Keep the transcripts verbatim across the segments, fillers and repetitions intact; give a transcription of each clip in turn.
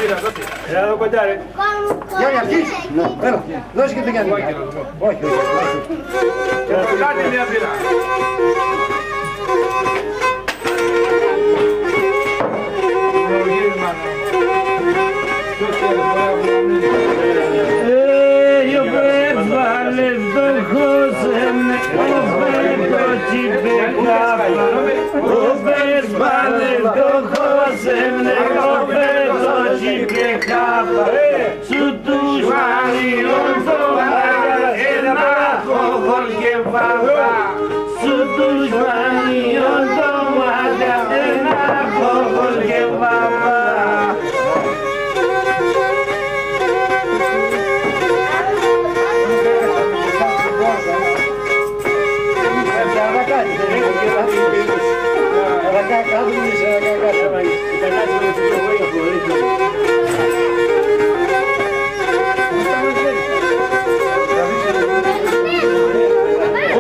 Έλα, κοντά, ρε. Γιάννη, αρχίζεις. Ναι, έλα. Δώσε και το Γιάννη. Όχι, όχι, όχι. Κάτι, μια πειρά. Σ' ου ντουσμανίον το μάτι, ένα χώχον και βάφα. Σ' ου ντουσμανίον το μάτι, ένα χώχον και βάφα.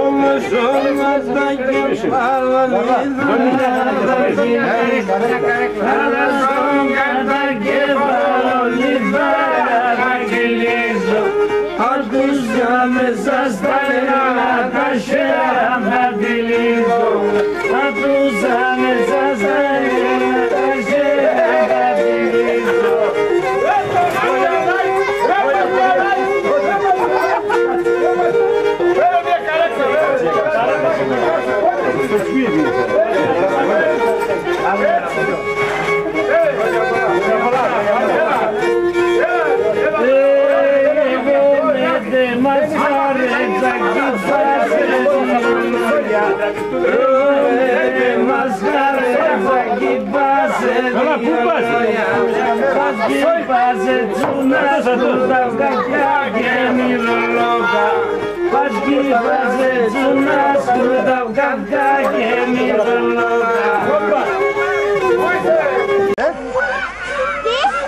Όμως όλα τα κεφάλια, αλλά σ' όν καν τα κεφάλια θα κυλίζω. Ατούσα μέσα στα νερά τα χέρια θα τυλίγω. Ατούσα μέσα στα νερά τα χέρια θα τυλίγω.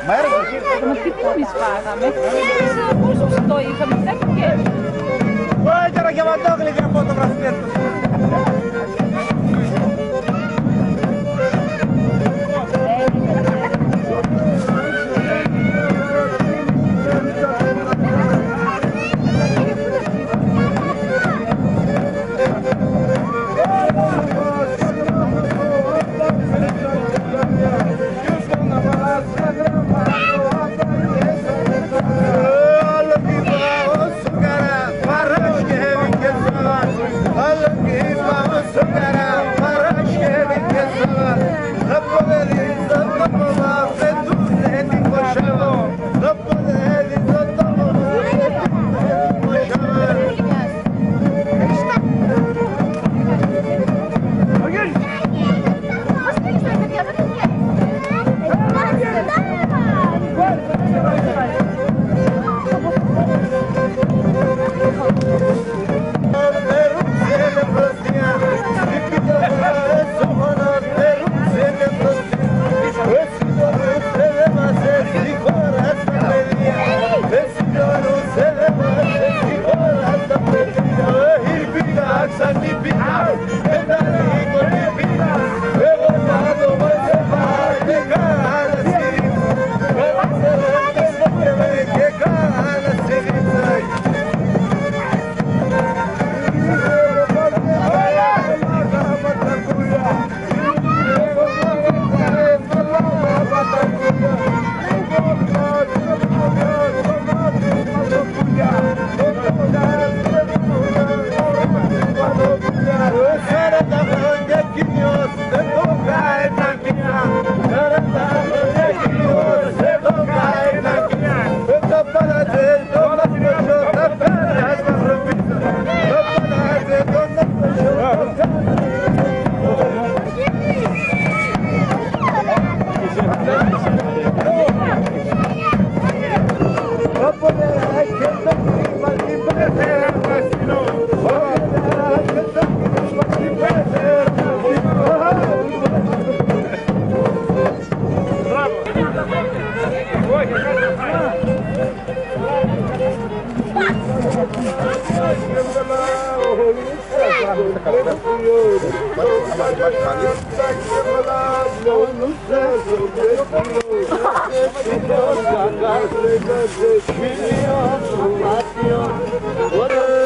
Μα έρχεται. Μα τι πόνες πάθαμε; Πόσο ψητό είχαμε, κάτι και. Ω, τώρα και βατόγλυκα από το βρασπέτο.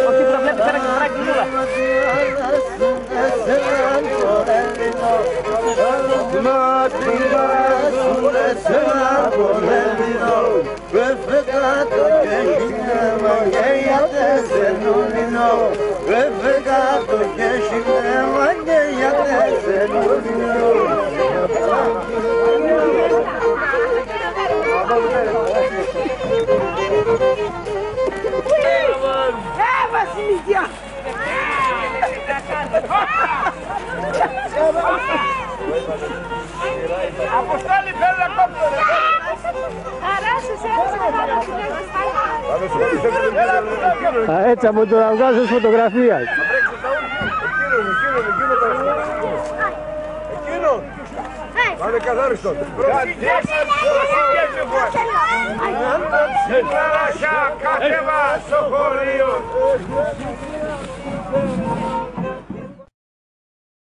Όχι, προβλέπεις ένα κυπράκι, Νούλα. Ε, Βασιλισιά! Αποστόλη, θέλω να κόψω, ρε. Α, έτσι, από το αυγά σας φωτογραφία. Εκείνον, εκείνον, εκείνον. Εκείνον. Πάμε καθάριστον. Προσοχή, προσοχή, προσοχή. Θάλασσα, κάθεβα στο χωρίο.